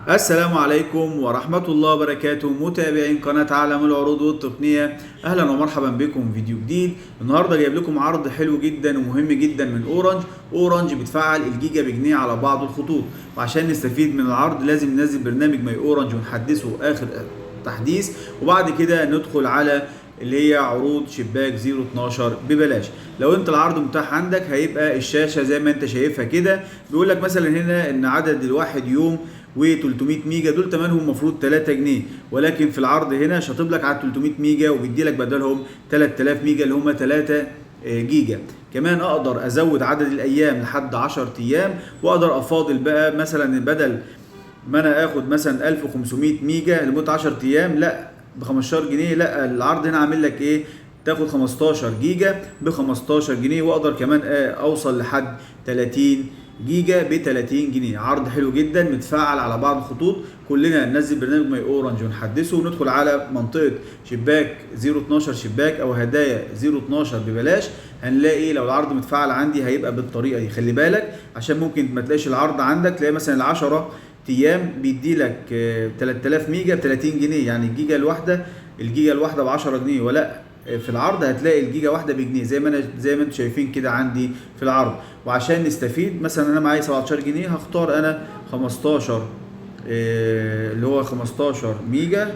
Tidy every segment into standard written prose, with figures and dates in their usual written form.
السلام عليكم ورحمة الله وبركاته، متابعين قناة عالم العروض والتقنية، أهلا ومرحبا بكم في فيديو جديد. النهاردة جايب لكم عرض حلو جدا ومهم جدا من أورنج. أورنج بتفعل الجيجا بجنيه على بعض الخطوط، وعشان نستفيد من العرض لازم ننزل برنامج My Orange ونحدثه آخر تحديث، وبعد كده ندخل على اللي هي عروض شباك 012 ببلاش. لو انت العرض متاح عندك هيبقى الشاشة زي ما انت شايفها كده، بيقول لك مثلا هنا ان عدد الواحد يوم و300 ميجا دول تمنهم المفروض 3 جنيه، ولكن في العرض هنا شاطب لك على 300 ميجا وبيدي لك بدلهم 3000 ميجا اللي هم 3 جيجا. كمان اقدر ازود عدد الايام لحد 10 ايام، واقدر افاضل بقى مثلا بدل ما انا اخد مثلا 1500 ميجا لمدة 10 ايام لا ب 15 جنيه، لا العرض هنا عامل لك ايه، تاخد 15 جيجا ب 15 جنيه، واقدر كمان اوصل لحد 30 جيجا ب 30 جنيه. عرض حلو جدا متفعل على بعض الخطوط. كلنا ننزل برنامج My Orange ونحدثه وندخل على منطقة شباك 012 شباك او هدايا 012 ببلاش. هنلاقي لو العرض متفعل عندي هيبقى بالطريقة دي. خلي بالك عشان ممكن ما تلاقيش العرض عندك، تلاقي مثلا 10 ايام بيدي لك 3000 ميجا ب 30 جنيه، يعني الجيجا الواحدة ب 10 جنيه، ولا في العرض هتلاقي الجيجا واحدة بجنيه زي ما انتم شايفين كده عندي في العرض. وعشان نستفيد مثلا انا معايا 17 جنيه، هختار انا 15 اللي هو 15 ميجا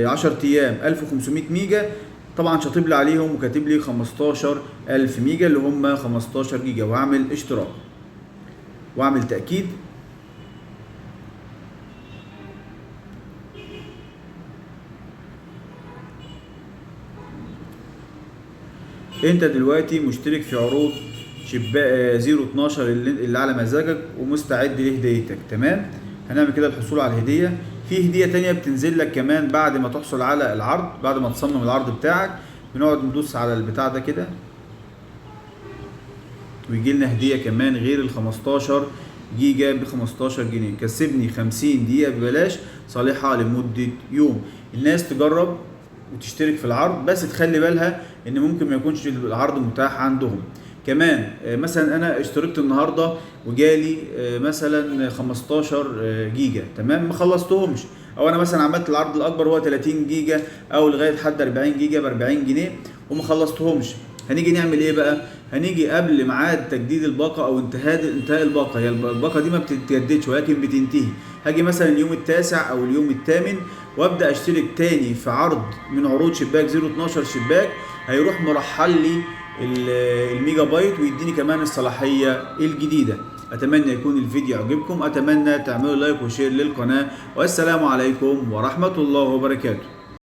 10 ايام 1500 ميجا، طبعا شاطب لي عليهم وكاتب لي 15000 ميجا اللي هم 15 جيجا، وهعمل اشتراك واعمل تأكيد. انت دلوقتي مشترك في عروض شباك 012 اللي على مزاجك ومستعد لهديتك. تمام، هنعمل كده الحصول على الهدية. في هدية تانية بتنزل لك كمان بعد ما تحصل على العرض، بعد ما تصمم العرض بتاعك بنقعد ندوس على البتاع ده كده ويجي لنا هدية كمان غير ال 15 جيجا ب 15 جنيه. كسبني 50 دقيقة ببلاش صالحة لمدة يوم. الناس تجرب وتشترك في العرض، بس تخلي بالها ان ممكن ما يكونش العرض متاح عندهم. كمان مثلا انا اشتركت النهارده وجالي مثلا 15 جيجا، تمام، ما خلصتهمش، او انا مثلا عملت العرض الاكبر هو 30 جيجا او لغاية حد 40 جيجا ب 40 جنيه وما خلصتهمش. هنيجي نعمل ايه بقى؟ هنيجي قبل ميعاد تجديد الباقه او انتهاء الباقه، هي الباقه دي ما بتتجددش ولكن بتنتهي. هاجي مثلا اليوم التاسع او اليوم الثامن وابدا اشترك تاني في عرض من عروض شباك 012 شباك، هيروح مرحل لي الميجا بايت ويديني كمان الصلاحية الجديدة. اتمنى يكون الفيديو عجبكم، اتمنى تعملوا like و share للقناة، والسلام عليكم ورحمة الله وبركاته.